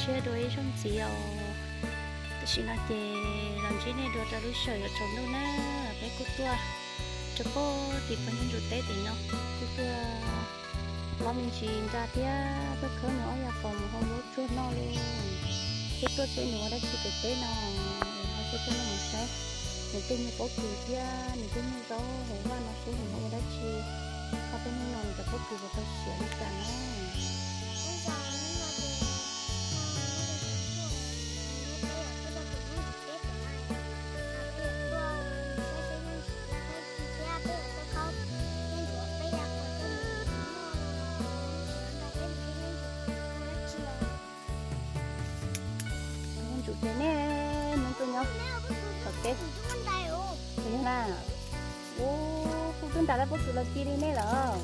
Thiab dua ib zaug ntxiv os. Tam sim no ces los ntsib nej dua rau lub sij hawm yuav tsaus ntuj na, peb kuj tuaj rau pem tim pog Nyiaj Ntsuv teb tim no, kuj tuaj los me ntsis nra thiab tuaj khawb nws ob yas qos mus hau zaub tsuag noj lauj. Thiab tuaj seb nws ua dab tsi pem teb no, ho tuaj tuaj noj mus saib nws tej niag pob kws thiab nws tej niag zaub hauv vaj no seb nws ho ua dab tsi, ho tej hnub no nws cov pob kws puas tau siav li cas na. Ntsuv ces nej nyob tuaj nyob tom teb. Ua, kuv twb nram lawv pob kws los ci li nej lawm.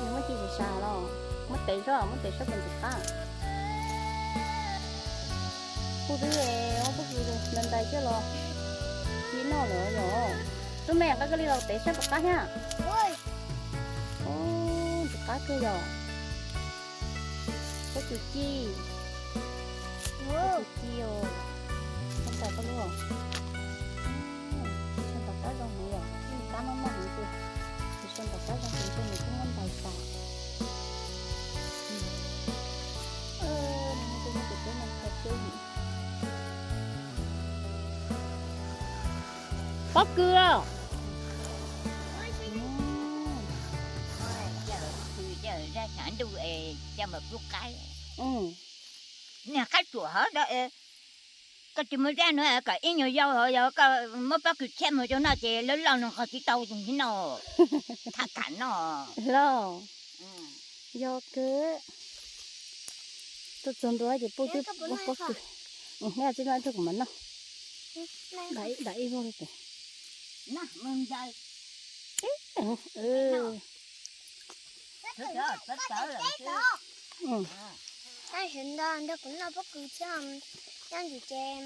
Muab ci sas sas los, muab tev sab, muab tev sab pem ntxim qab. Kuv twb muab pob kws ntais ntais coj los ci noj lawm yom. Tub me, qab koj li los tev sab pem qab thiab. Ntxim qab kawg yom. Pob kws ci, pob kws ci os. Muab ntais koj lub, tsis sau ntaus kab zoo heev yom, qab noj noj heev tiag. Tsis sau ntaus kab zoo heev tiag, nws kuj muab ntais tas. Pob kws os. Zaj xav ntuj es coj mus pub qaib. Niag qaib ruam hov, koj tsis muaj zaj no kom ib nyuag yau hov, yog koj muab pob kws tshiab mus rau noj ces lub loj no nqos tsis tau tus ntxim no, thaj kam noj. Los, yog kawg. Tuaj txog ntua ces pub twb muab pob kws. Neb tsis noj ib tug kuv mam noj. Dam ib vog li ces. Tab sis nrog kuv noj pob kws thiab, Nyiaj Ntsuv ces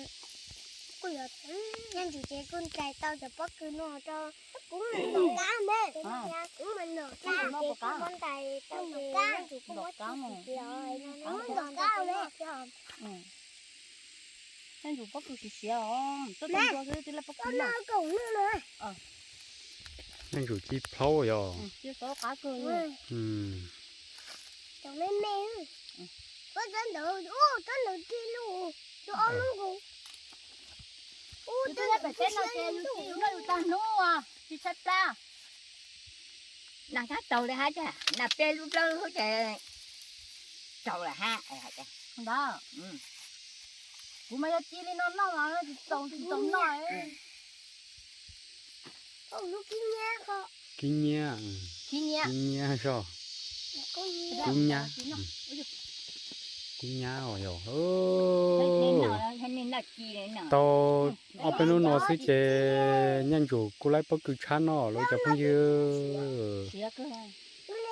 kuj, Nyiaj Ntsuv ces kuj ntais tau cov pob kws no rau kuv, kuv mam noj, kuv mam noj ces kuj muab ntais tau ces Nyiaj Ntsuv kuj muab tsis txiv os, Nyiaj Ntsuv pob kws siav siav os, tuaj tau ntua xwb twb laj pob kws no. Nyiaj Ntsuv ci plaub yog. Ci plaub qab kawg. Cov me me, koj txhob ntawd, txhob ntawd ci lus, tus ob lub nqus. Tus twb nyob pem teb no ces yus ci yus noj yus tag hnub, tsis tshaib plab. Nas kab tsaus li hab tiag, nas peb lub plaub lub ces tsaus lawm hab. Ntawd, kuv mas yog ci li no noj mas tsis txaus tsis txaus noj. Kib nyiab, kib nyiab, kib nyiab zog, kub nyab, kub nyab os yog. Tau ob peb hnub no xwb ces Nyiaj Ntsuv kuj laib pob kws tshab noj lawm cov phooj ywg.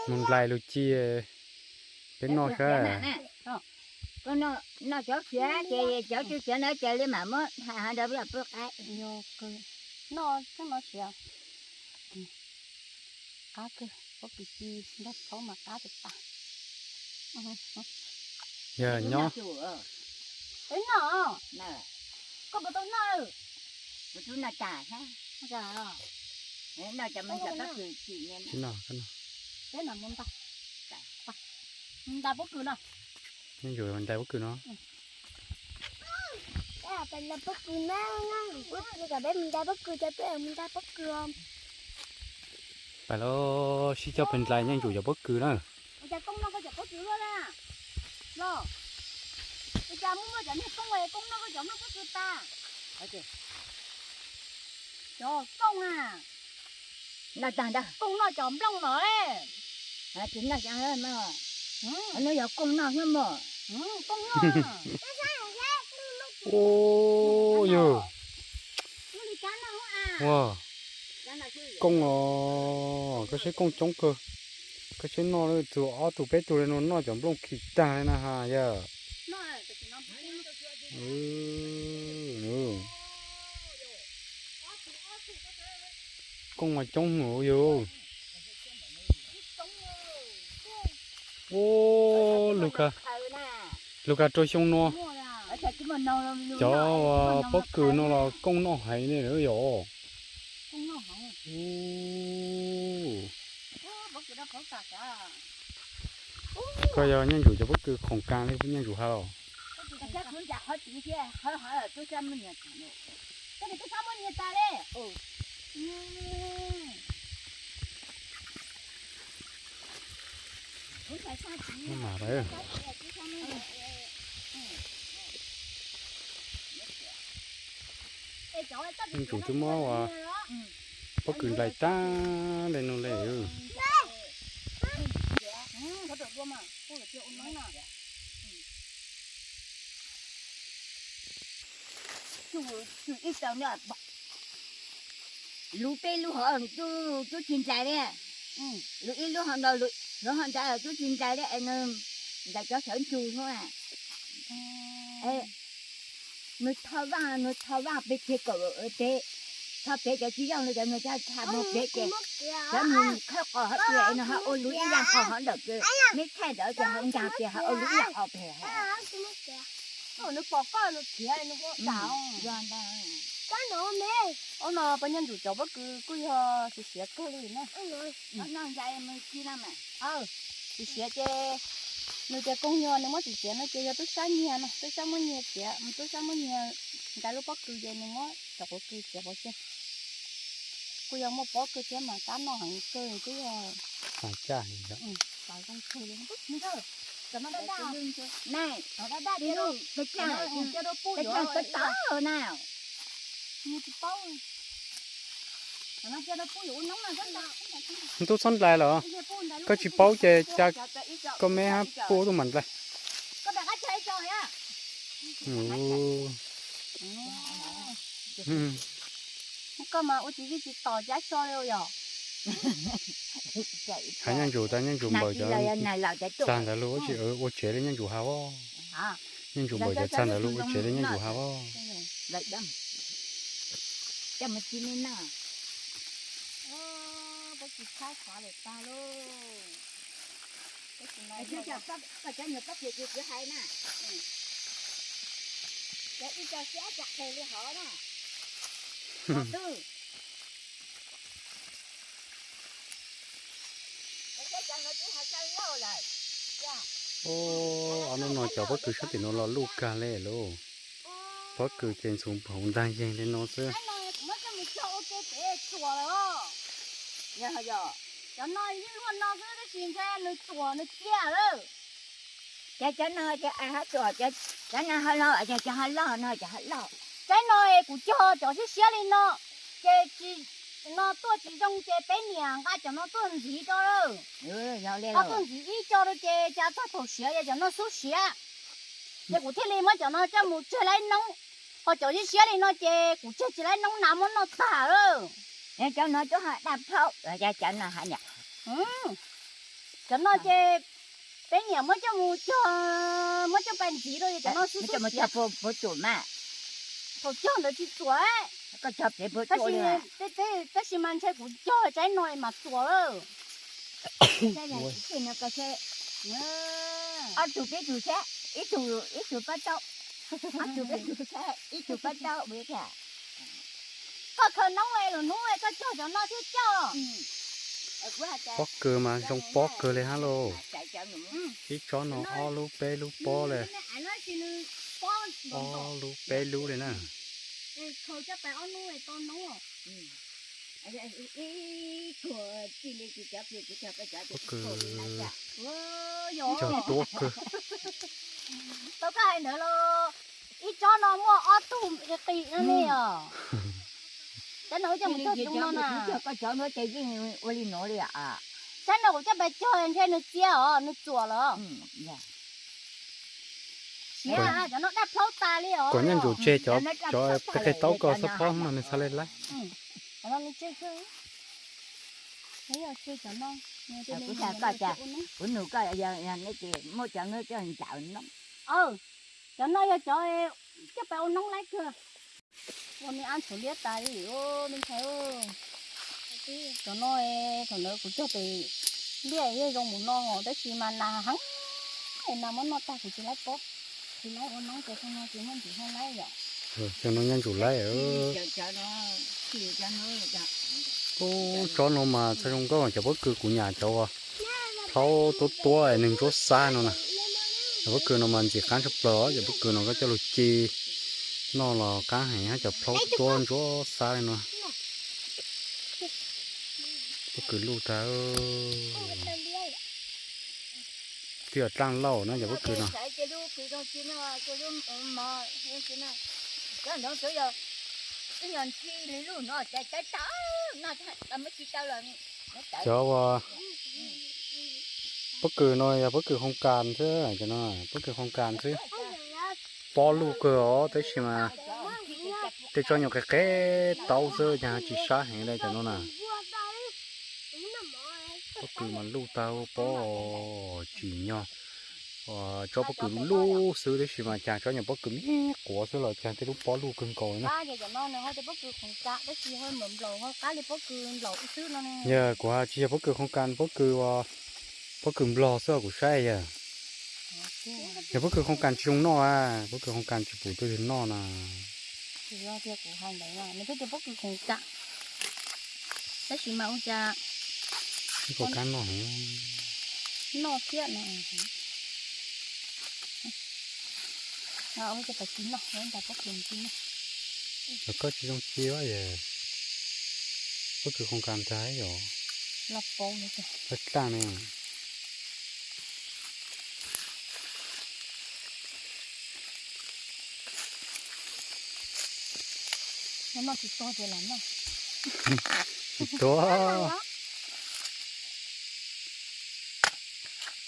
Mus nrhiav lus ci peb noj saib. Noj cov siav ces cov tsis siav na ces li mam muab hais hais rau peb pub qaib. Noj tseeb no siav. Qab kawg, pob kws ci nrog thaub mas qab tas tas. Yog nyob. Peb noj, koj puas tau noj? Tsis noj, peb mam mus ntais, ntais pob kws no. Nyiaj Ntsuv ntais pob kws no. Pob kws na, peb mus ntais pob kws, peb mus ntais pob kws. Pab los sib coj pes ntais Nyiaj Ntsuv cov pob kws na. Ua cas koj noj koj cov pob kws luaj na? Los, ua cas muaj muaj cov niag koob es koob noj koj cov nplooj pob kws tas? Cov koob a, noj tag ntag, koob noj cov nplooj no. Tsis noj, no yog koob noj xwb mog. Koob noj. Ua yog ua koob os, koj saib koob coob kawg. Koj saib noj txug ob tug peb tug li no noj cov nplooj khi tag li na has yog. Koob mas coob heev yog. Ub, lug kag rau xyoo no, cov pob kws no los koob noj heev ne yom. Koj yog Nyiaj Ntsuj cov pob kws khoom kaas li Nyiaj Ntsuj has los? Nyiaj Ntsuj twb muab ua pob kws nplais tag li no li. Lub peb lub hov tub tsis nplais li. Lub ib lub hov ntawd, lub hov ntawd tub tsis nplais li es nws nplais cov sawv ntsug xwb. Nws tho vaj, nws tho vaj peb kiag kaum peb, tho pem cov tsis zoo li cov nws tha tha muag pem ces cov nws khawb qos hov pem nws ho ua lub ib yam qos hov ntawm ces neb thaij ntawd ces ho nkag ces ho ua lub ib yam qos pem. Nws pom koj nws khiav nws hu dam. Ub no pab Nyiaj Ntsuj cov pob kws kuj yog siav siav kawg li na. Siav siav ces nws tias koog nyuag nws muab txiav txiav no ces yog tub sab nyiag no, tub sab muab nyiag txiav, tub sab muab nyiag ntais lub pob kws ces nws muab cov pob kws txiav pov tseg. Kuj yog muaj pob kws thiab mas tab noj heev kawg twb yog. Xav caj heev. Xav zoo kawg li. Tub txhob nplais los? Koj tsis paub ces cas koj meb hab puj tub mam nplais. Koj mas ua tsis vij tsis tos cab so li yom. Has Nyiaj Ntsuj tas Nyiaj Ntsuj npaws cov txag ntawd lug ua tsev li Nyiaj Ntsuj has os. Nyiaj Ntsuj npaws cov txag ntawd lug ua tsev li Nyiaj Ntsuj has os. Ub, ob hnub no cov pob kws sab tim no los luj kag li lauj. Pob kws ces ntxhuv hauv ntag yeeg li no xwb. Cov no yeej luaj no xwb tab sis ntshe nws tuam nws ciaj lawm. Ces cov no ces ai ho tuam, cov no ho loj, cov ho loj no ces ho loj. Saib no es kuv cog cov siab siab li no, ces tsis, no tuaj tsis zoo ces peb niam nqa cov no tuaj ntxiv rau lawm. Nqa tuaj ntxiv ib co rau ces cas txog thaum siav yog cov no xub siav. Ces kuv thiaj li muab cov no coj mus tseg laib noob, ho cov siab siab li no ces kuv tseg tsis laib noob na muab noj tag lawm. Cov no twb ho daj plaub, cov no ha niam. Cov no ces peb niam muab coj mus cog, muab coj pais ntxiv rau cov no xub xub siav. Thaum cog ntawd tsis tuam, tab sis mas ntshe kuv cog tsaib no mas tuam lawm. Ob tug peb tug saib, ib tug, ib tug pab taub, ob tug peb tug saib, ib tug pab taub. Koj khaws noob lwm hnub koj cog cov no thiab coj. Pob kws mas zoo pob kws li hab lauj. Ib tsob no ob lub peb lub pob li. Ob lub peb lub li na. Pob kws cog tuab kws. Tau koj hais ntawd los ib tsob no muaj ob tug qis qis no ne os. Tsob no coj mus cog tub no na. Koj cov no ces yeej ua li no li. Tsob no kuv coj pais cog ntshe nws txias os, nws txuam los. Siav, cov no daj plaub tas li os. Kom Nyiaj Ntsuj tseg cov, cov peb qe taub ko xab phob no nws txhaj le laib. Kuv nug koj, muaj cov no coj ncaws no. Cov no yog cov coj pais ua noob laib kawg. Ua me ab ntxhuav liab tas li me ntxhais. Cov no thaum ntawd kuv cog pem Liaj yeej zoo mus no tab sis mas nas heev, nas muab noj tag kuv tsis laib pob, tsis laib ua noob ces xyoo no tsis muaj ntsis haj laib yom. Xyoo no nyob ntsum laib. Ub, tsob no mas txog zoo nkauj, cov pob kws kuv nyam cov uas plaub tuab tuab neeg ntsuab xab no na. Cov pob kws no mas ntxim qab tshaj plaws, cov pob kws no koj coj lug ci noj los qab heev, hab cov plaub tuab ntsuab xab li no. Pob kws luj tag. Twb yog dlaaj lauj na cov pob kws no. Cov uas pob kws no yog pob kws khoos kas xwb, cov no pob kws khoos kas xwb. Pob luj kawg os, tab sis mas tej tsob nyuag qe qe taub xwb, cas tsis sab heev li cov no na. Pob kws mas luj tag pob, tsim nyog tsob pob kws luj xwb, tab sis mas cas tsob nyuag pob kws me quav xwb los cas tej lub pob luj kawg nkaus li na. Yog kuv has tsis yog pob kws khoos kas, pob kws, pob kws nplog xwb os, kuv saib yog, yog pob kws khoos kas tsis zoo noj a, pob kws khoos kas tsis pum tuaj yug noj na. Tab sis mas ua cas ib kab noj heev, noj thiab no. Ua cas tsis noj, ua ntag pob kws tsis noj. Los koj tsis zoo ci os, pob kws khoos kas ntag yom. Los paub, los tag ne. Noj tsis tau ces los noj. Tsis tuag.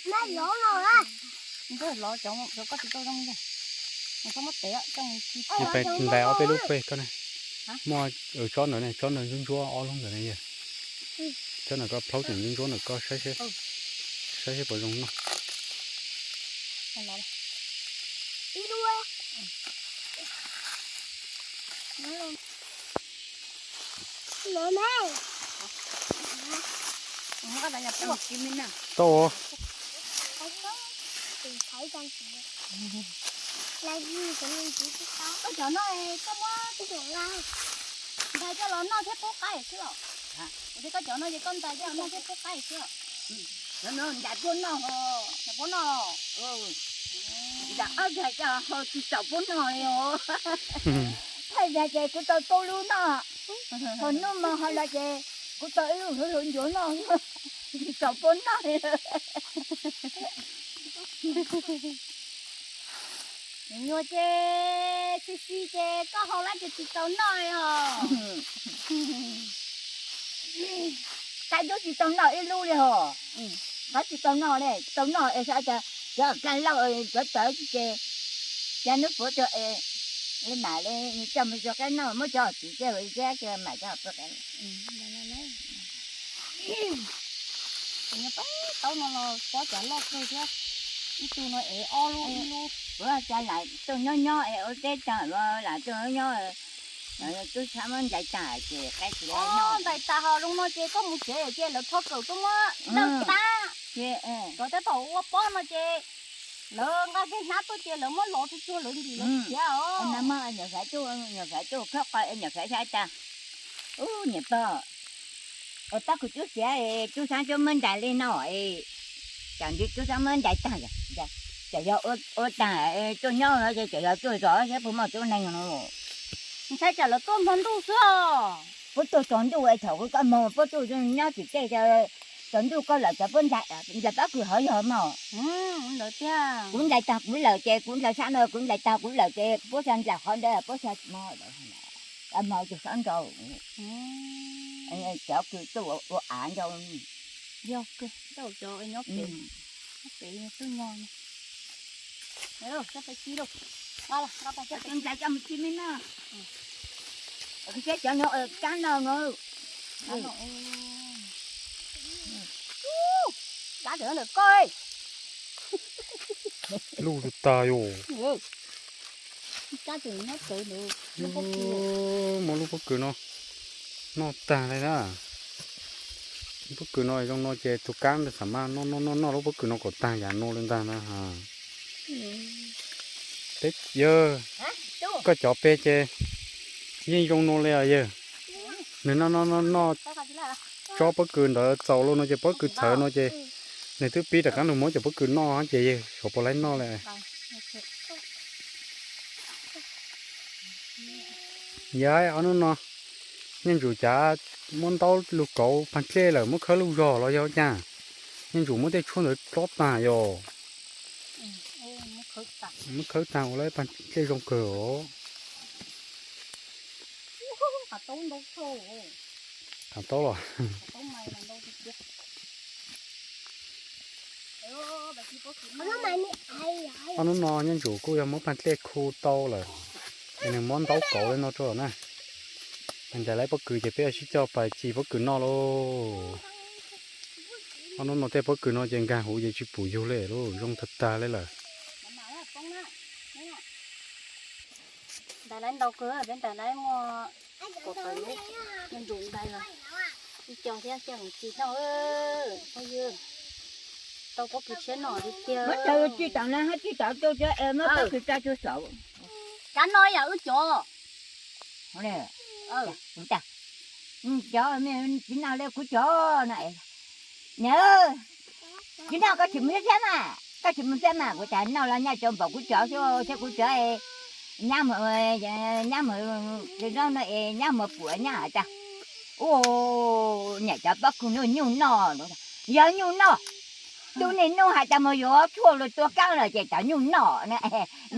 Noj lov no. Npawg lov cov, cov koj tsis tau zoo li. Koj muab tev coj. Ntais ob peb lub peg koj ne. Muaj tsob ntawd ne, tsob ntawd ntsuab ntsuab ob lub ntawd ne yog. Tsob ntawd koj plaub tseem ntsuab ntsuab ntawm koj saib seb, saib seb puas zoo noj. Tau. Koj cov no koj muab ntais coj los noj thiab pub qaib xwb los? Koj cov no ces koj ntais coj los noj thiab pub qaib xwb los? Ntais pub noj, ntais pub noj. Ntais ob dag coj ho tsis txaus pub noj li os. Thaij dag ces kuv tau pub lub noj, ho nub mo ho los ces kuv tau ib lub hluav hluav ncuav noj, tsis txaus pub noj li. Nyuag ces xi xi ces koj haus lawm ces tsis txaus noj li os. Qaib dub tsis tau noj ib lub li hos. Qaib tsis tau noj li, tau noj es xav tias cov qaib lauj cov tawv ces cov nub puav rau es mam li coj mus rau qaib noj, muab cov txiv coj ua ib thiab mam coj pub qaib. Peb taub no los pob cas loj kawg thiab, ib tug no es ob lub ib lub. Ua cas lam tuaj nyob nyob es ua teb tag los lam tuaj nyob nyob, tub sab muab ntais tag ces qaib tsis noj. Ntais tag ho zoo no ces koj mus tsev ces lawv rho kawm tuaj muab dawj tab. Ces kom tab tom ua pob no ces lawv nqa zej hnab tuaj ces lawv muab lov tsuag tsuag lawv ntim lawv khiav os. Nyuam fav tuaj, nyuam fav tuaj khob qo, nyuam fav xav tas, ub niam pog, es pab kuv tub siav, tub sab tub muab ntais li no, tam ntsis tub sab muab ntais tag, tam yog ua tag tuaj nyob ces tam yog tuaj zov saib puas muaj tub neeg no. Ntshai tsam lawv tuaj hmo ntuj xwb os. Puab tuaj tsaus ntuj es thaum kuv koj moog puab tuaj nyob tim tej tsaus ntuj koj lawm cov puab ntais, ntais pab kws hov yog mog. Kuv ntais tag kuv lawm ces kuv ntais sab no, kuv ntais tag kuv lawm ces puab xav ntais qhov ntawd puab xav mog, mog tus sab nraud. Cov kws tuaj ua av nraud. Yog kawg, coj cov nyob pem, nyob pem tuaj nyog. Ntais coj mus ci me no. Seb cov no kab no no. Kab ntawm koj. Luj tag yus. Kab ntawm nyob tawv ntawd. Muab lub pob kws no noj tag li na. Pob kws no zoo no ces tus kab ntawd xam maj noj noj noj noj lub pob kws no kom tag yam no li ntag na. Peb yawg, koj cov peb ces yeej zoo no li os yawg. Nws noj noj noj noj tsob pob kws ntawd txaus los no ces pob kws txhawv no ces nws twb pib rov qab nws muab cov pob kws noj ces yawg xyov puas laib noj li. Yog ob hnub no Nyiaj Ntsuv cav muab ntaub lug kauv pag dlej lawm muab khawb lub zog los yog cas. Nyiaj Ntsuv muab tej tshuaj ntawd plob tag yog. Muab khawb tag ua lawm pag dlej zoo kawg os. Qhov taub los. Ob hnub no Nyiaj Ntsuv kuj yog muab pag dlej khu tau lawm, ces nws muab ntaub kauv li no rau na. Ncaim laib pob kws ces peb yuav sib coj pais ci pob kws noj lauj. Ob hnub no tej pob kws no ces nkag huv ces tsis pum yug li lauj, zoo tag tag li lawm. Ntais laib ntau kawg, peb ntais laib muaj kaum tawm lub, Nyiaj Ntsuv ntais los ib co thiab xya hmoov ci noj. Phooj ywg, tau pob kws tshiab noj tiag tiag. Muab cov ci tom no hab ci tom rau cov es muab pob kws tsa rau saum. Kav noj yam wb cov. Cov tsis noj li kuv cov no. Niam, tsis noj koj tsis mus thiab mas, koj tsis mus thiab mas, kuv tas noj los nyaj cov npaum kuv cov xwb thiab kuv cov nyab mus, nyab mus, no es nyab mus puam nyab hais tias, ua niam cov pob kws no nyuj noj, yog nyuj noj, tub niag nug hais tias mus yuav tshuaj los tua kaab los ces cov nyuj noj na.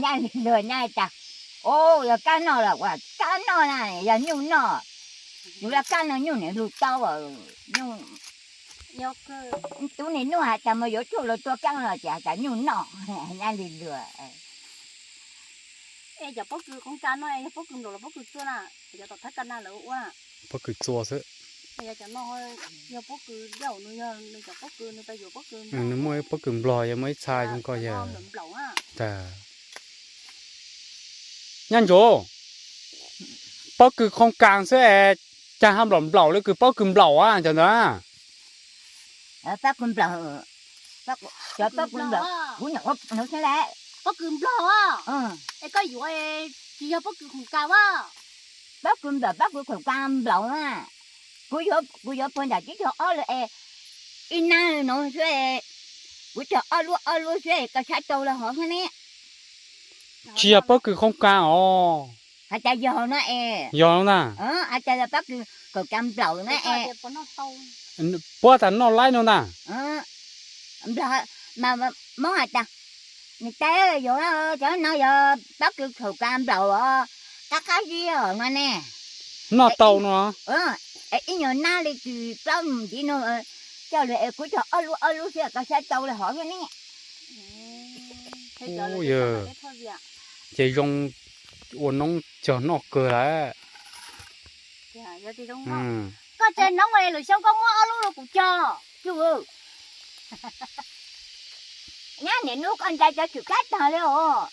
Nyab li luag nyab hais tias, o, yog kaab noj los ua kaab noj na, yog nyuj noj, yus los kaab no nyuj niam lug tau, tub niag nug hais tias mus yuav tshuaj los tua kaab los ces hais tias nyuj noj, nyab li luag. Es cov pob kws qoov kas no yog pob kws nplaum los pob kws txua na? Cov tom thab kas na lawv ua pob kws txua xwb. Yog cov no yog pob kws dab nws yog nws cov pob kws nws pes yuav pob kws, nws muaj ib pob kws nplog yog muaj ib txha zoo ko yog nplaum nplaum. Nyiaj Ntsuv, pob kws qoov kas xwb es cas ho nplaum nplaum li kws pob kws nplaum a cov ntawd. Pob kws nplaum, cov pob kws nplaum, kuv nyuam qhuav hnov xwb las. Pob kws nplaum, es koj yuav tsis yog pob kws qoov kas a? Pob kws nplaum, pob kws qoov kas nplaum a. Kuv yuav, kuv yuav puag nram tib tug ob lub es ib nab no xwb, kuv cog ob lub ob lub xwb es koj saib tau los hov xwb ne. Tsis yog pob kws qoov kas os. Hais tias yog no es. Yog na. Hais tias yog pob kws qoov kas nplaum na es. Puab tas noj laib no na. Nplog mas Moob hais tias, niam tais, yog cov no yog pob kws qoov kas nplaum os, qab qab zib os no ne. Noj tau no. Ib nyuag nab li kws plaub mus ntxiv no, coj lug es kuv cog ob lub ob lub xwb koj saib tau los hov xwb ne. Ces zoo ua noob cog noj kawg lawm. Koj tsev noob lwm xyoo koj muab ob lub rau kuv cog. Nyab niam nub koj ntais cov tswm kab tag li os.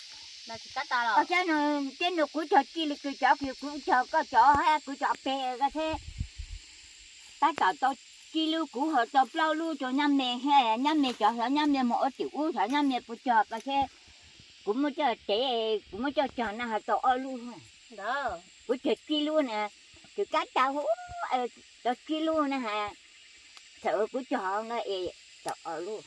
Tej no kuv cog ci li kws cov kws kuv cog koj cov hab kuv cov peg koj seb. Tab tom tau ci lub kuv ho tau plaub lub rau nyab me, nyab me cov xyov nyab me mus ua tim ub xyov nyab me puas cog koj seb. Kuv muab coj tev, kuv muab coj cog na ho tau ob lub. Kuv cog ci lub na, tswm kab tag huv, tau ci lub na has. Thaum kuv cog no es tau ob lub.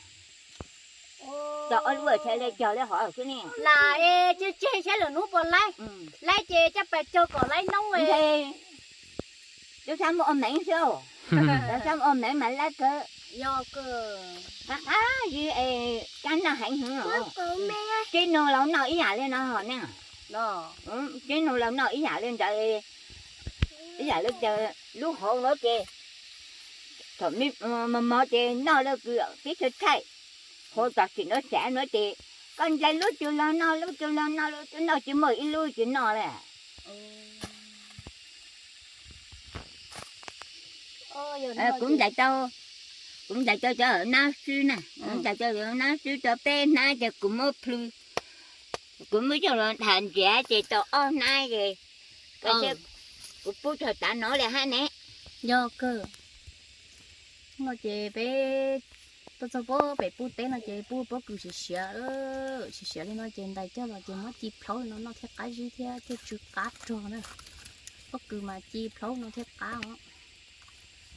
Tau ob lub txhad li cog li hov xwb ne. Lam es tseg tseg saib lwm hnub puas laib. Laib ces coj pais cog kom laib noob. Tub sab muaj ua meev xwb, tub sab muaj ua meev mas laib kawg. Yog kawg. Qab qab zib es kab noj heev hwv. Tib nug laus noj ib yam li no ne. Tib nug laus noj ib yam li ntawd, ib yam li lub hauv no ces thaum mos mos ces noj li kws pib thaij thaij, hauv tam sim no xav no ces koj ntsais lub tug los noj, lub tug los noj, lub tug noj tsis muaj ib lub tsis noj li. Kuv ntais tau, kuv ntais tau cov nab swb na, kuv ntais tau cov nab swb rau peb hnab ces kuv muab plhws, kuv muab coj los dham nrhiav ces tau ob hnab ces kuv pub txog tav no li hab ne. Yog kawg. No ces peb tuaj txog pem pub teb no ces pub pob kws siav siav, siav siav li no ces ntais coj los ces muab ci plhaub no noj thiaj qab zib thiab thiaj tsw qab rog na. Pob kws mas ci plhaub no thiaj qab os.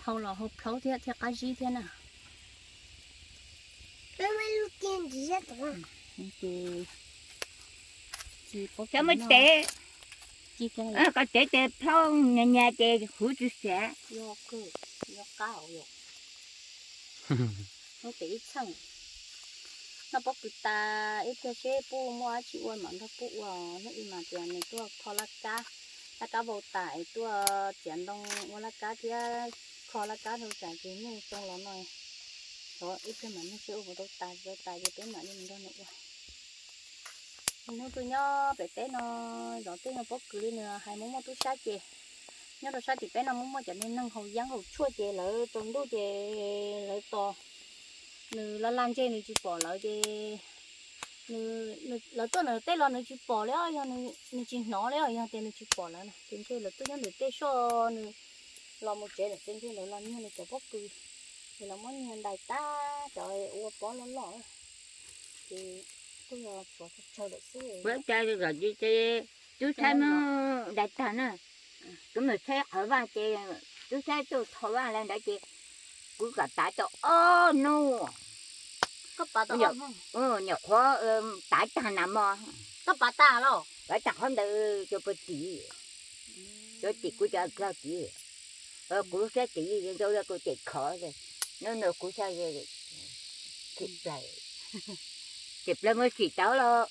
Hau los hau plhaub thiab thiaj qab zib thiab na. Ces ci pob kws no, koj tev tes plhaub nyas nyas ces huv tsw siav. Hnub tim ib txheej noj pob kws tas ib pliag seb pub muaj dab tsi ua mam nrog pub ua. Hnub ib mas tias nws tuaj kho laj kab, laj kab vau tas es tuaj txiav ntoo ua laj kab thiab kho laj kab rau tsam ces nyuj xoo los no. Xyov ib pliag mam nug seb ua puas tau tas, tsis tau tas ces peb mam li mus nrog nws ua. Hnub twg nyob pem teb no zov tej no pob kws li nws hais muaj muaj tub sab ces nyob rau sab tim peb no muaj muaj cov niag neeg haus yeeb haus tshuaj ces lawv tsaus ntuj ces lawv tos nws laj laj ntseg nws tsis pom lawv ces lawv tuaj nws tej los nws tsis pom li os, yog nws tsis hnov li os, yog tias nws tsis pom lawv na ces ntshe lawv tuaj nyob ntawm tej soj nws los mus tsev lawm ces ntshe lawv los nyiag nws cov pob kws, ces lawv muab nyiag ntais tag cov ua pob loj loj ces kuj yog tshuav tsawg tsawg lawm xwb. Tub saib muab ntais tag na, kuv mus saib qhov vaj ces tub saib tuaj tho vaj la ntawd ces kuv kom tav tau ob hnub. Nyuam qhuav tav tag na mog, koj pav tas los? Pav tas qhov ntawd cov puag tim, cov tim kuv cov dlaug tim, kuv lub sab tim zoo li kuv tim khov, hnub no kuv xyov tim plaws, tim plaws muab sim tau los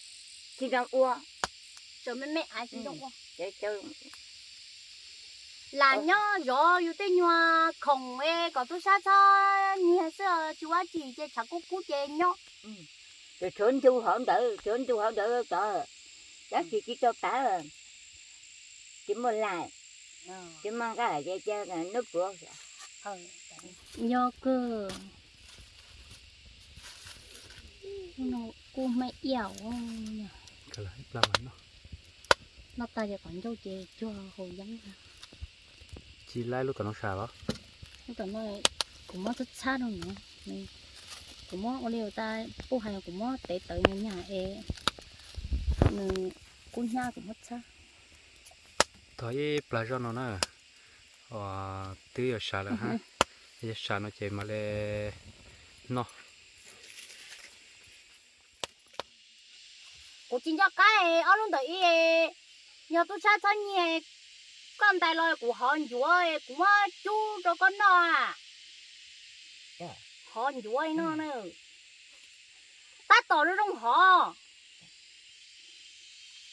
tsis zoo ua. Lam nyob zov yus tej nyuag khoom es kom tub sab txhob nyiag xwb, tsis ua dab tsi ces tshav kub kub ces nyob. Ces tshuav ntug hauv ntawd, tshuav ntug hauv ntawd tod, tab sis tsis tau tav, tsis muaj lais, tsis muaj nqaij ces cia hnub puav. Yog kawg, kuj me iaj. Noj tag ces qhov ncauj ces cuag haus yeeb. Ci laib lub tom no sam los? Lub tom no kuv muab txhab txhab rau nws, kuv muab ua li tas puj hais kuv muab tev tawv nyag es nws kub hnyiab kuv muab txhab. Tog ib plag zoj no na, twb yuav sam lawm hab, yuav sam no ces mam li noj. Kuv tsis nco qab, ob lub ntawm ib, yog tub sab txhob nyiag, koj ntais los kuv hov ncuav kuv muab cub rau koj noj. Hov ncuav no na, tab tom zoo zoo hov,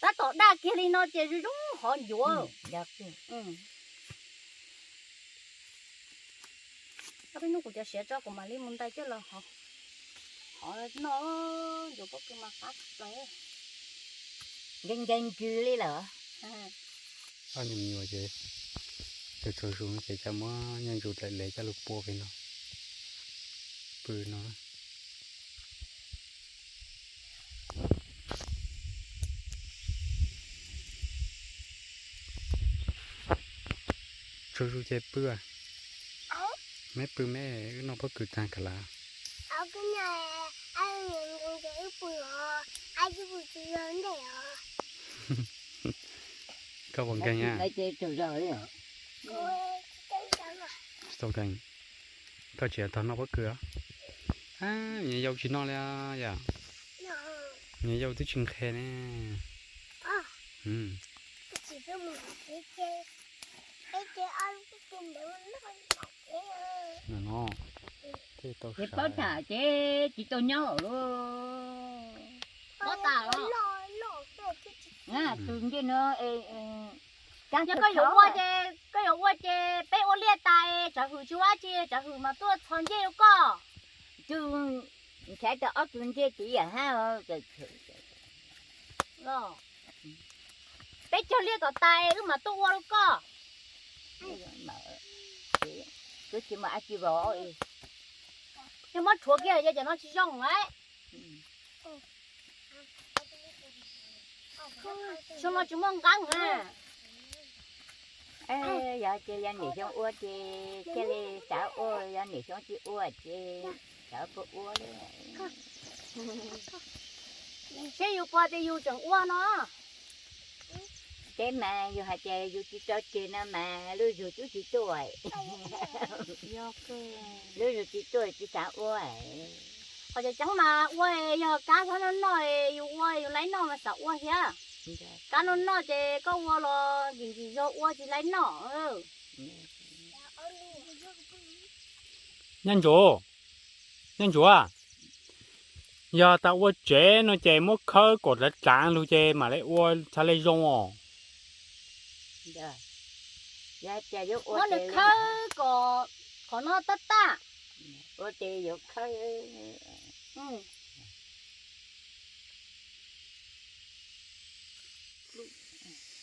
tab tom daj kiag li no ces zoo zoo hov ncuav. Ob peb hnub kuv cov siav tso kuv mam li mus ntais coj los hov noj, ncuav pob kws mas qab plaws. Nce nce ntsws li lawm. Ob nyuam nyuam ces tsaug zog ces coj muab nyiaj ntsus dlaim lev coj lug pua pem no, pw no. Tsaug zog ces pw. Meb pw meb, wb noj pob kws tag kawg lawm. Koj puas nkeeg? Tsis tau nkeeg. Koj tsis tau noj pob kws os? Nyuam yaus tsis noj li yom? Nyuam yaus twb tsis nqhis ne. No, no. Ces paub tham ces tsis tau nyob lawm. Paub tas los? Tus ncej no, yog koj yuav ua ces, koj yuav ua ces peb ua liaj tas, tsov hwm tsis ua dab tsi, tsov hwm mas tuaj txhos ncej rau koj. Tus ntxhais tau ob tug ncej tid yam hab. Peb cog liaj kom tas wb mam tuaj ua rau koj. Twb tsis muaj dab tsi vov. Yog muab rhuav kiag yog cov no tsis zoo lawm. Xyoo no tsis muaj nqeeb na. Yog ces yog niam xyoo ua ces thiaj li xav ua, yog niam xyoo tsis ua ces xav puas ua li. Seb yus pom tias yus tseem ua no. Teb mas yus hais tias yus tsis tso tseg no mas lub zug twb tsis tuaj. Lub zug tsis tuaj tsis xav ua. Qhov tseem ceeb mas ua yog kab xyov noj noj, yus ua yus laib noj mas xav ua thiab. Kab noj noj ces koj ua los ntsim ntsim zog ua tsis laib noj. Nyob ntsuav, nyob ntsuav, yog tas ua tsev no ces muab khawb kom dlav dlav lug ces mam li ua txhad li zoo os. Muab nws khawb kom qhov no tab tag.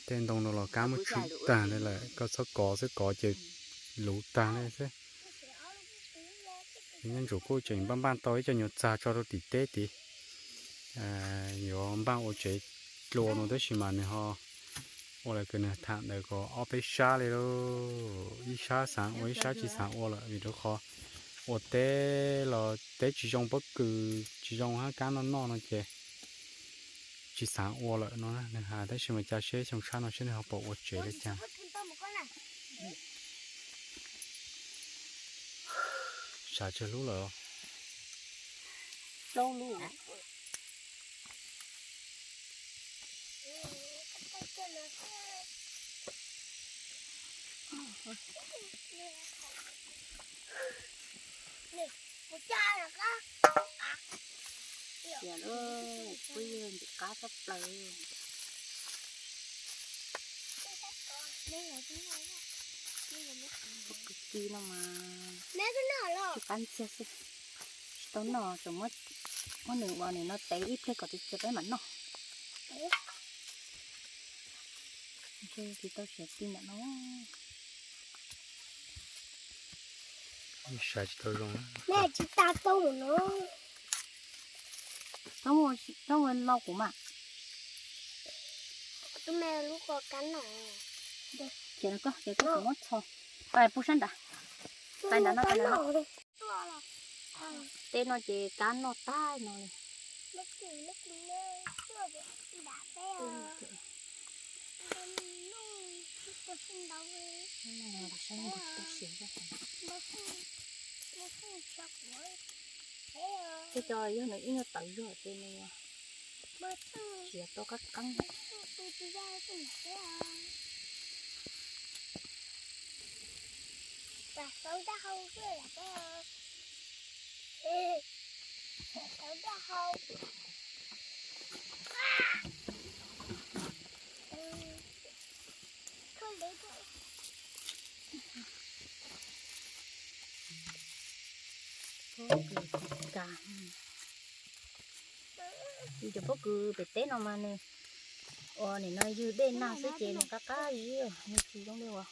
Tej ntoo no los kab muab tshwm tag li lawm, koj txhob kov xwb, kov ces luv tag li xwb. Nyob ntsuav kuj tseem npaj npaj tau ib co nyuag txag tso rau tim teb tid. Yuav npaj ua tsev dlua no tab sis mas nws ho ua lawv kws nws tham ntawd kom ob peb sab li lauj, ib sab xav ua ib sab tsis xav ua lawm vim rau qhov ua teb los teb tsis zoo pob kws tsis zoo hab kab noj noj no ces tsis xav ua lawm no nws has tab sis mas cas seb xyoo tshab no seb nws ho puas ua tsev li cas. Sav tsawg lub lawm? Xiam lawm, pub yawg ntxim qab tshaj plaws. Pub kwv tij no mas tsis qab ntxiag xwb, tsis tau noj, tseem muab nws ua nws no tev ib pliag kom txias txias peb mam noj. Ntshe tsis tau siav ti ntawm no. Sav tsis tau zoo. Tsis tas tau no. Tau mus lo kuv mas. Ces no koj ces koj muab txho. Pais pub sab nrad. Pais nrad no, pais nrad no. Teb no ces kab noj tag no li. Tej co yog nws ib nyuag tawv zog ces nws siav tau qab qeeb. Pob kws ka, cov pob kws pem teb no mas nws ua nim no ywg dej nag xwb ces nws qab qab zib, nws tsis zoo li uas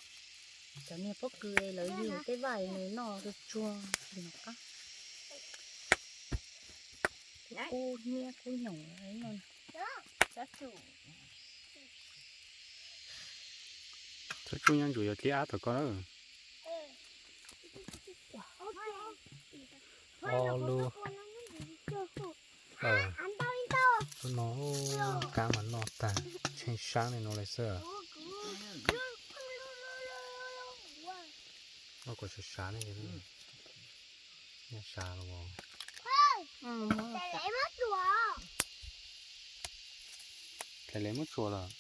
cov niag pob kws lawv ywg tej vaj nws noj tsuag tsuag li no qab. Kub hnyiab kub nyoos no. Txhob tsuj nyob ntsuav yuav dlib ab tom koj lawm. Ob lub, lub no kab mas noj tag tsheej sab li no li xwb. Noj kom sav sav ne, noj sav los. Thaij le muab tsuas los.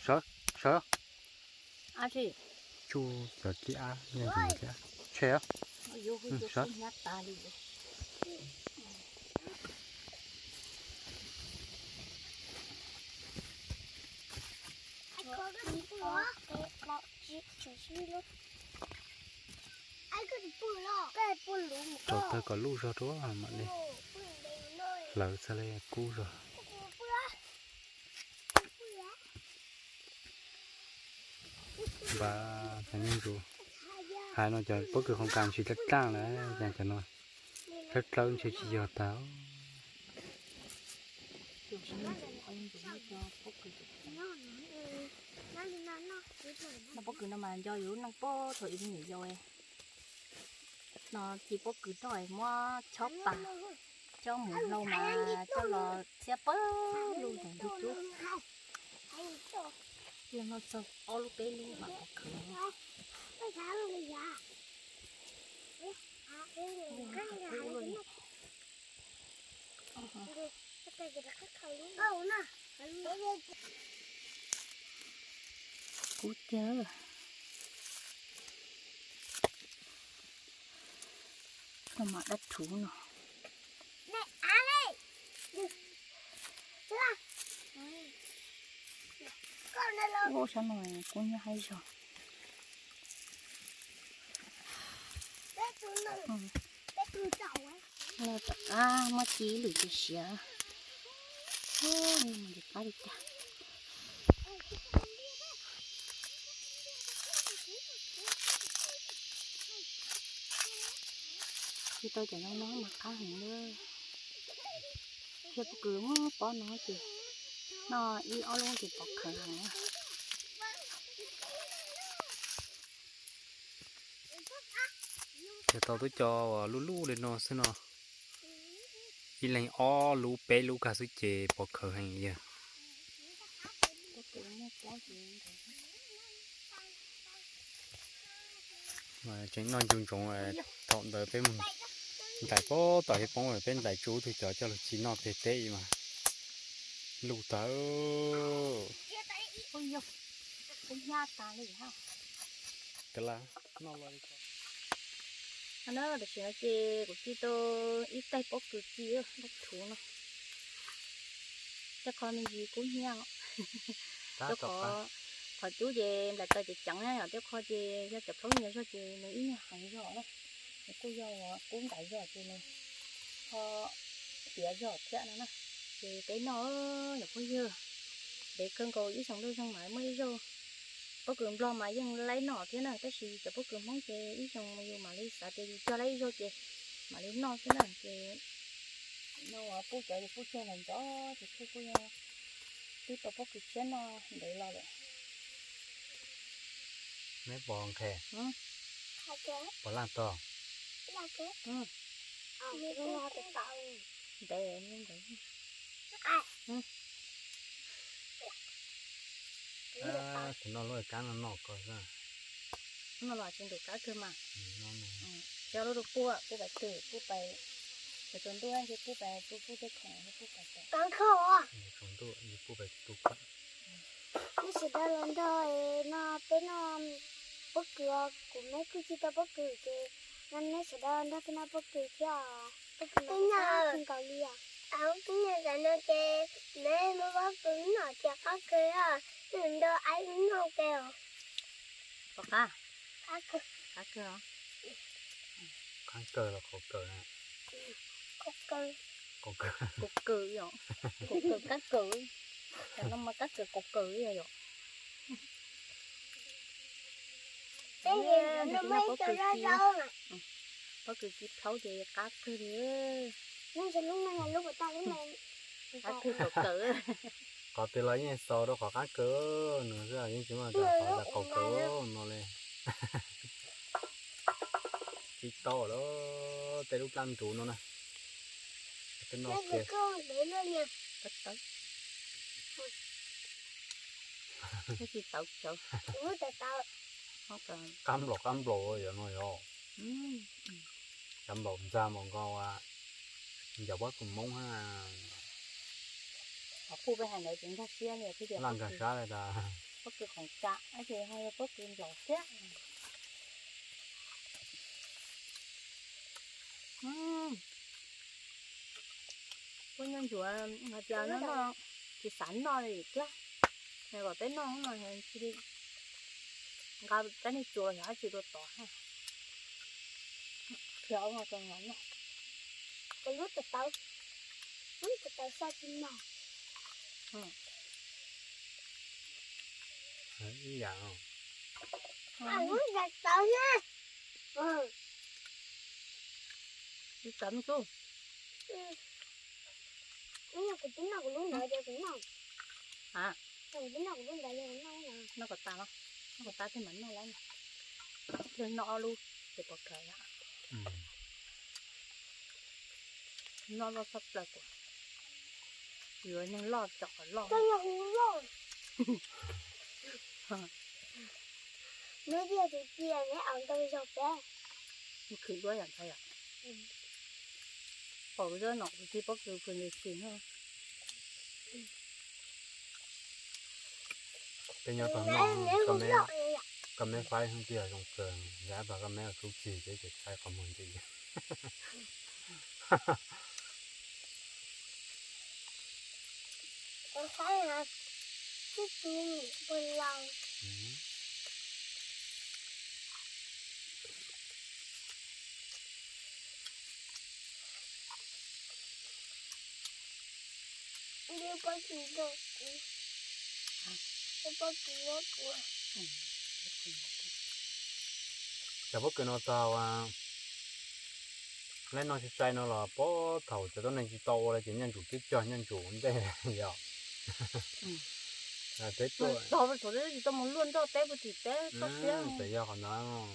Sawv, sawv. Tsuj cov dlib ab, nyob ntsuav dlib ab. Tshem os. Sawv. Tso tawg kom luj zog rau mam li hlawv txhaj li kub zog. Npaj tag nyob ntsuav. Hais no cov pob kws qhov kas ntshis dlaaj dlaaj lawm, cas cov no dlawb dlawb ntshe tsis yog tag. Noj pob kws no mas nco yus lub neej puag thaum ub niam yau no, ci pob kws rau muab chob pas, coj mus hlau mas coj los txiab pawg lug ntawm ntug cub. Yog noj txog ob lub peb lub mas pov khawv. Kub tiag. Koj mam dab rhuv no. Ua sab no kub nyob haib zog. Tom qab muab ci ib lwm ces siav. Mus ntim qab li cas. Ci tau cov no no mas qab heev lawm. Yog pob kws muab pob no ces noj ib ob lub ces pov khawv heev. Yog tau tub co uas luj luj li no xwb no, ib leeg ob lub peb lub kag xwb ces pov khawv heev yog. Tseem noj ncu ntsoov, thaum ntawd peb mus ntais pab tom hiav poob, peb ntais tsuj tug cov coj lug ci noj peg teb mas luj tag. Tam sim no ces kuv ci tau ib taig pob kws ci, pob kws rhuv no. Cov qhov me ntsis kub hnyiab, cov qhov, qhov cub ces nplaim taws ceev ceev na, yog cov qhov ces yog cov plaub nyias zog ces nws ib nyuag heev zog na. Nws kuj yog kub nplaim zog ces nws ho tiav zog thiab no na. Ces peb noj, yog phooj ywg, ntev kawg nkaus ib xyoos ntuj zeeg mas muaj ib zaug. Pob kws nplog mas yeej laib noj thiab na, tab sis cov pob kws Hmoob ces ib xyoos yus mam li xav tias yus cog laib ib zaug ces mam li noj xwb na. Ces no pub cov yus pub tseg ntawm ntxov ces kuj kuj yog twb tau pob kws tshiab noj ntev los lawm. Neb puas nqhis? Puas laj tog? Ntev ntawd. Tus no lub kab no noj koj xwb. No los tsis ntim kab kawg mas. Tsis lub rau pub, pub pais twg, pub pais, pub tsaus ntuj, pub pais tu pub tej khoom, pub pais tsaus ntuj, pub pais tu khoom. Neb sawv daws los nrog no peb noj pob kws, kuv neb kuj ci tau pob kws ces no neb sawv daws nrog peb noj pob kws thiab. Pob kws no nkaus li os. Kuv nyob tam no ces neb muab pob kws noj ces qab kawg, nrog aib noj ke os. Qab kawg os. Qab kawg los qaug kawg? Qaug kawg. Qaug kawg yom. Qaug kawg qab kawg. Tam no mas qab kawg qaug kawg yom. Pob kws ci, pob kws ci plhaub ces qab kawg li. Qab kawg qaug kawg. Qhov twg los yeej xaus rau qhov qab kawg no xwb, yeej tsis muaj qhov qaug kawg no li. Tsis tau lawm, tej lub plab ntsuv no na. Tej no kiag. Qab nplaum qab nplaum yom no yom. Qab nplaum ntxa mas nkaus ncav pob kws Hmoob ha. Qhov qub peb hais ntawd ces nkag siab li, laj nkag siab li tas. Pob kws khoom tsam ces ho yog pob kws nplaum thiab. Kuj nyuaj ntsuav hais tias noj tsis xav noj li thiab. Kom peb noj no cia li nqa rab niag tsuas los yog dab tsi rau tod ha. Qhia ob no rau nws noj. Lub tawv tawv, lub tawv tawv xav tsis mos. Ib yam. Lub tawv tawv na. Tawv me tub. Kuv twb noj kuv lub ntawd ces kuv noj. Noj kom tas los, noj kom tas thiaj mam noj lawm. Noj ob lub ces pov kawg. Noj loj tshaj plaws kuv. Yuav neeg loj tso qhov loj. Neb tias tus cia neb aus ntau zog peb. Khwv duab yam ntxhais yom. Pom zab nom kuv tij pob kws pw ntawd xwb. Peb nyob tau noj, koj me faib hwj tiag zoo kawg, yam pas koj me ua tub txig peb ces saib qhov muag nti. Cov pob kws no txog, lawv noj sai sai no los puag thaum cov tuab neeg tsis tau ua lawm ces nyaj ntsuj twb cog nyaj ntsuj ntej yom. Teb tuaj tsis tau mus luaj nroj teb puag tim teb toj siab. Txawm yog qhov ntawd,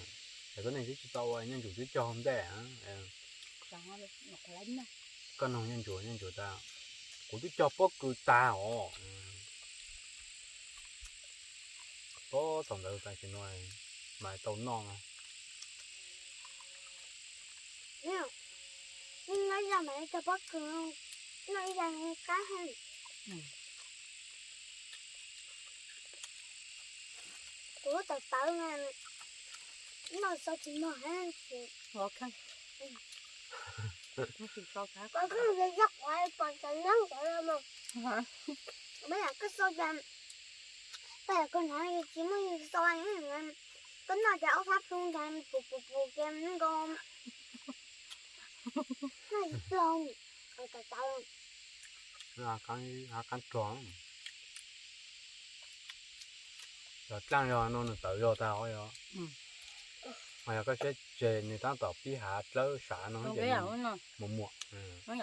cov tuab neeg twb tsis tau ua nyaj ntsuj twb cog ntej. Koj nug nyaj ntsuj, nyaj ntsuj tas, kuv twb cog pob kws tag os. Puag thaum ntawd tam sim no mas tau noj. Noj zog mas cog pob kws, noj ib zag qab heev. Kuv lub tawv tawv na, noj xaus tsis mog heev. Koj kheej yog yog qhov pom cov neeb ntawd los mas, mas yam koj xaus cas, koj yam koj hnav tsis muaj yus xaus, koj noj cas ob sab plhu ntag pus pus pus kiag nkaus. Noj tsis plhu, tawv tawv. Hav qab rog, cov dlaaj yog no nws tawv zog tag os yog. Mas yog koj siab tseg nws tab tom pib hav dlawb sav no ces muag muag. Koj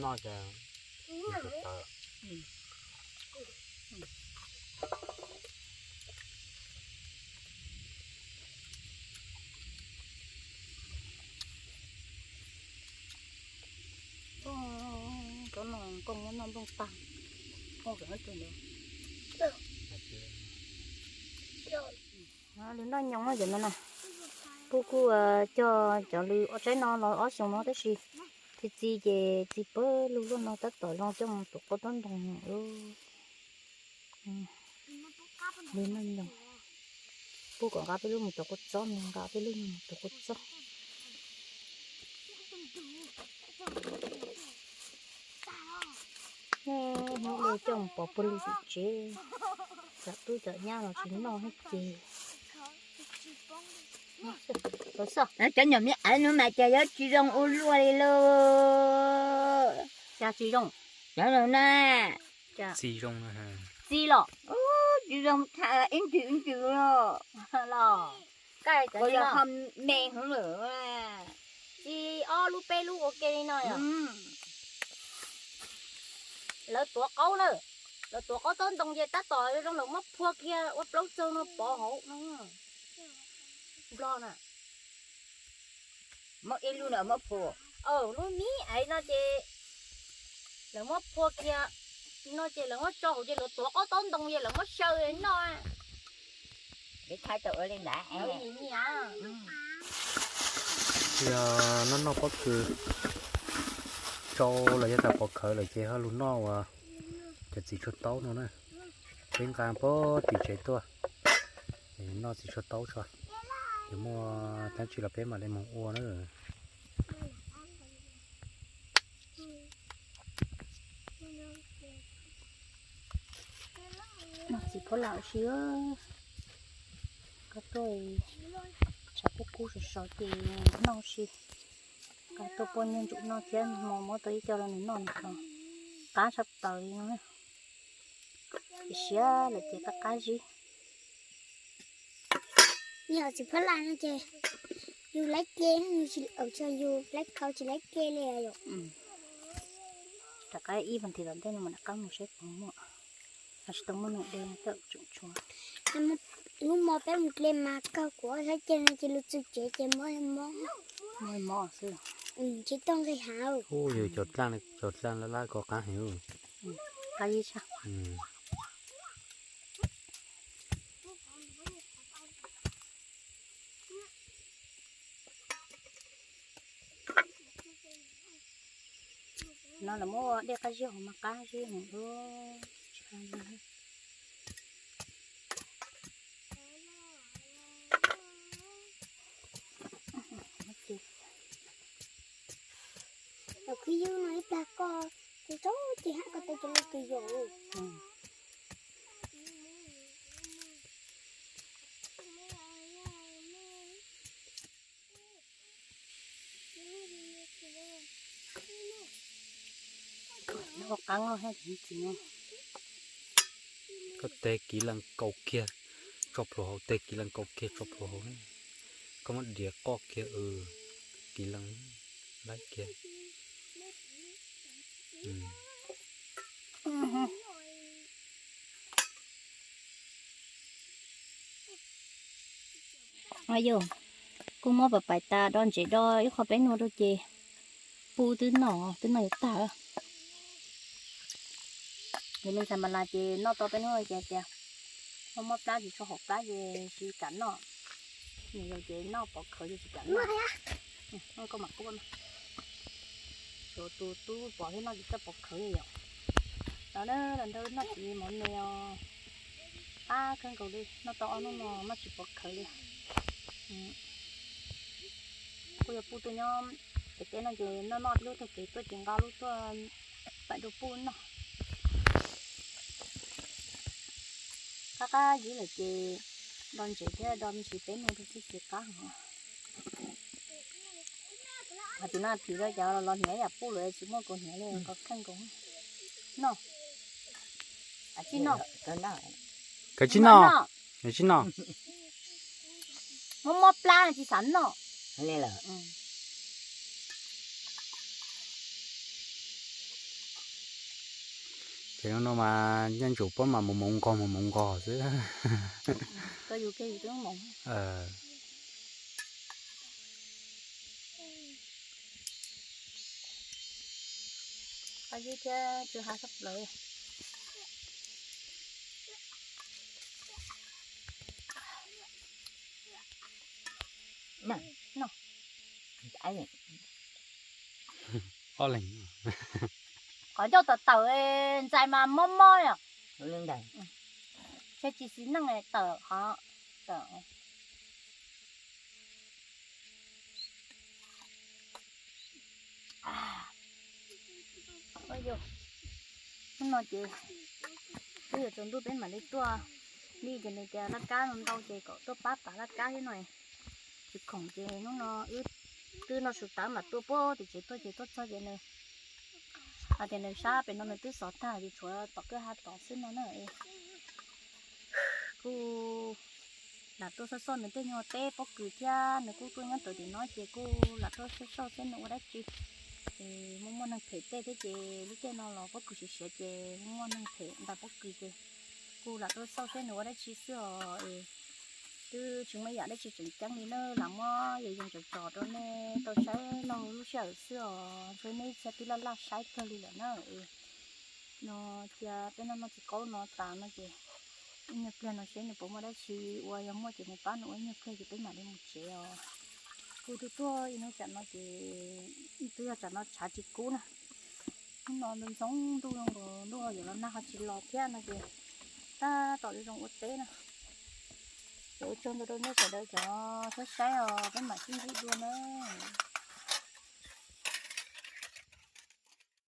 noj ces tawv. Cov no koj muab noj nplooj tag, koj kawm ntawd. Lwm noj nyoos no cov no na, kuj kuj cog cov lwm ob tsaib no los ob xyoos no tab sis txi txiv ces txiv pawg lug luaj no tab tom zoo coj mus tuav qaub taub ntoo. Lwm noj nyoos, puag kom nqa peb lub mus tuav qaub txob, nqa peb lub mus tuav qaub txob. Hnub no coj mus pov puag lug tim tsev, cov tub cov nyab los tsis noj hab ces. Cov nyuam me awv no mas cas yuav tsis zoo ua luaj li lauj. Cas tsis zoo? Cov no na. Txi zoo, txi los tsis zoo, ib ntws ib ntws los. Koj yog ho me heev lawm. Txi ob lub peb lub ua ke li no yom. Lawv tuav qaub na, lawv tuav qaub taub ntoo ces tab tom zoo lawv muab phua kiag ua plaub tsaug no pov hauv no. Nplog na. Muab ib lub no muab phua, lub me me no ces lawv muab phua kiag no ces lawv muab tso hauv ces lawv tuav qaub taub ntoo ces lawv muab xyaw noj. Yog noj noj pob kws tsau los yog tas pov khawv lawm ces ho lug noj uas cov txiv tshuaj taub no na. Peb nqa puag tim tsev tuaj, noj txiv tshuaj taub tso, yuav muaj dab tsi los peb mam li mus ua na. Noj txiv phuab lam ua si, koj tuaj tshav kub kub sov sov ces noj si. Koj tuaj puab nyiaj ntsuv noj thiab, hmo muab tau ib co rau nws noj nws qab tshaj plaws li no. Siav lawm ces qab qab zib. Yog txiv phuab lam no ces Yus laib ke, yus tsis, yus laib khau tsis laib ke li yom. Rov qab ib vas thiv tom ntej no mas rov qab mus saib puas muaj, los tsis tau muaj noog de tawm tseem tshuav. Lub hmo peb mus dle mas kawg kuv ob sab ceg no ces lub txwj tsev ces mob li mob. Mob li mob xwb. Tsis tau nqis hav. Hu yus cov dlaaj, cov dlaaj laj laj ko qab heev. Qab ib sab. No lawv muab ua dej qab zib hauv mas qab zib heev lub. Los khwv yus no ib plag koj, kuv txhob ces hab koj tau cov lus kws yus. Koj teg kiv lees kaus kiag tso plhuav hauv, teg kiv lees kaus kiag tso plhuav hauv. Koj muab diav qoj kiag, kiv lees laib kiag. Yog, kuj muab pais pais tas do ntsev do ib qho peb nua rau ces pub twb noj, twb noj yuav tag. Yog me ntxhais Mas Las ces noj tau peb hnub ces tias mob mob plab ces tso hauv plab ces tsis kam noj. Nws yog ces noj pov khawv ces tsis kam noj. Koj mam pub, tsuav tus tub pom thiab noj tsis txawj pov khawv li yom. Los na, los ntawd noj tsis mov me os. Qab kawg nkaus li, noj tau ob hnub no noj tsis pov khawv li. Kuj yog pub tuaj nyob pem teb no ces noj noj lub taug kev tuaj ces nqa lub tuaj pais rau pub noj. Qab qab zib lawm ces do ntsev thiab do me ntsis peb nua rau txij ces qab heev. Qhov tim no phim rau cov los hniav yam pub lawm tsis muaj kaus hniav li, kaus kheej nkaus. Noj, kav tsij noj, kav tsij noj, kav tsij noj. Mob mob plab tsis xav noj. Ces no mas nyob ntsuas pob mas mus mus nqog mus mus nqog xwb. Qab zib thiab tsw ha sab plaws. Ob leeg. Qhov ncauj tawm tawm ntxais mas mob mob yom. Ntshe tsis xis neej tawm qhov tawm. Hnub no ces twb yuav tsaus ntuj peb mam li tuaj. Li ces nws tias laj kab no ntau ces kom tuaj pab pam laj kab thiab no. Tsis khoom ces hnub no wb twb noj su tawv mam tuaj puag tim tsev tuaj ces tuaj txog ces nws hais tias nws sab pem no nws twb xov tag ces tshuav tom kwj ha tod xwb no na. Kuj lam tuaj xauj xauj nws tej nyuag teb pob kws thiab nws kuj tuaj nyob ntawm tim no ces kuj lam tuaj xauj xauj seb nws ua dab tsi. Es muaj muaj neeg phem tej thiab ces lub caij no los pob kws siav siav ces muaj muaj neeg phem ntais pob kws ces kuj lam tuaj xauj seb nws ua dab tsi xwb os. Es twb tsis muaj ib yam dab tsi tseem ceeb li na, lam muab yos yoos tsom tsom rau nej tau saib laug lub sij hawm xwb os, ntshe nej ib txhia twb laj laj saib kawg li lawm na. Es no cia peb noj noj txiv qaub no tas no ces ib nyuag pliag no seb nws puas muaj dab tsi ua, yog muaj ces mus pab nws ua ib nyuag pliag ces peb mam li mus tsev os. Kuv twb tuaj ib hnub tsam no ces twb yog tsam no tshav tsis kub na. Hnub no ntxoov ntuj zoo nkaus ntuj ho yuav los nag ho tsis los thiab no ces tab tom zoo zoo ua teb na. Ces ua tsaug ntau rau nej sawv daws cov saib saib os, peb mam sib ntsib dua na.